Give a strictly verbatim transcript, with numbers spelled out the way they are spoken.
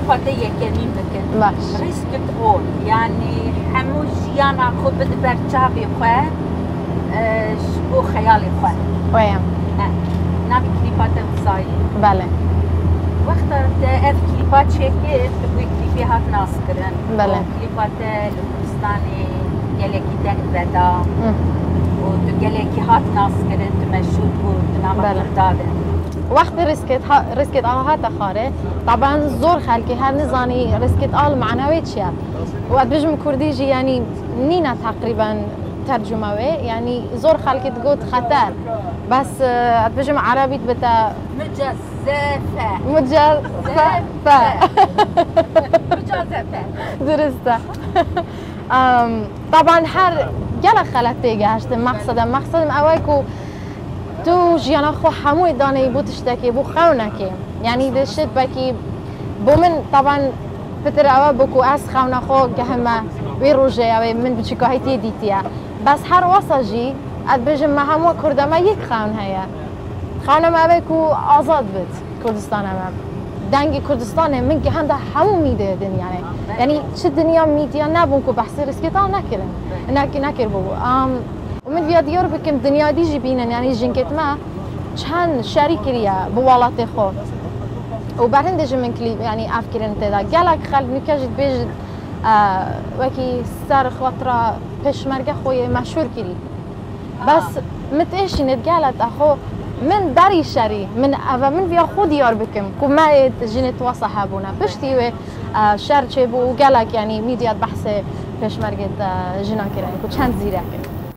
Xwedê yekemîn bikin. Baş. Risk it all. Yanî hemû jiyana xwe bide ber çavê xwe, e, ji bo xeyalê xwe. Wê ye. Ne. Navê klîpa te wisa ye. Belê. Wexta te ev klîpa çêkir, tu wê klîpê hat naskirin. Belê. Û klîpa te li Kurdistanê gelekî deng veda. Hı. Û tu gelekî hat naskirin, tu meşhûr bû, tu nava Belê. Kurda de. Wextê Riskêt ha-, Riskêt Axa hate xwarê, taban zor xelkê her nizanî Riskêt Axa li mana wê çi ye. Û ez dibêjim kurdî jî, yanî, nîne teqrîben tercuma wê, yanî zor xelkê digot xeter. Bes, e, ez dibêjim erebî dibe te Mucazefe. Mucazefe. Mucazefe. Dirist e. Em, taban her gelek xelet tê gehiştin mexsede. Mexsedim ew e ku tu jiyana xwe hemûyê daneyî bo tiştekê, bo xewnekê. Yanî dişit belkî bo min taban pitir ew e bo ku ez xewna xwe gehime wê rojê ew ê min biçûkahîtiyê dîtiye. Bes her wesa jî ez dibêjim me hemû Kurda me yek xewn heye. Xewna me ev e ku azad bit Kurdistana me. Dengê Kurdistanê min gehende hemû mîdeyê dinyayê. Yanî çi dinya mîdya nebûn ku behsê Riskêt Axa nekirin. Nek-, nekiribû. Am, û min viya diyar bikim, dinya dî jî bînin, yanî jinkêt me çend şerî kiriye bi welatê xwe. Û berhindê ji min klîp, yanî ev kirin tê de. Gelek xelk nûke jî dibêjin, e, wekî ser xatira pêşmerge xwe yê meşhûr kirî. Bes min têşînê gelek te xwe, min berî şerî, min ev e, min viya xwe diyar bikim ku me yê jinê wesa hebûne. Piştî wê, e, şer çêbû û gelek, yanî, mîdya behsê pêşmergê te jinan kirin ku çend zîrek in.